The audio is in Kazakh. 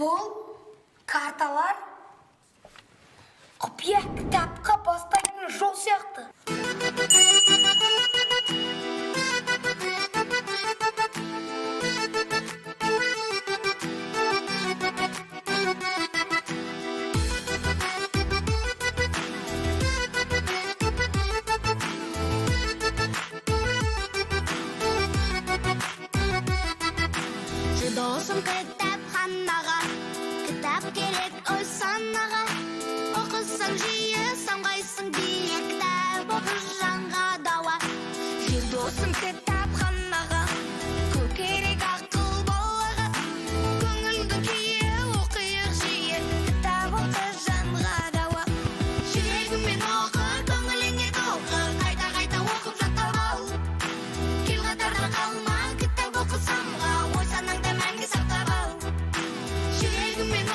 Бұл карталар құпия кітапқа бастайтын жол сияқты. Жүр, досым, кітапханаға. Кітап керек ой санаға. Оқысаң жиі, самғайсың биік. Кітап оқы, жанға дауа. Жүр, досым, кітапханаға. Көп керек ақыл балаға. Көңілдің күйі, оқиық жиі. Кітап оқы, жанға дауа. Жүрегіңмен оқы, көңіліңе тоқы. Қайта қайта оқып, жаттап ал. Кел, қатарда қалма, кітап оқы, самға. Ой санаңда мәңгі сақтап ал. Жүрегіңмен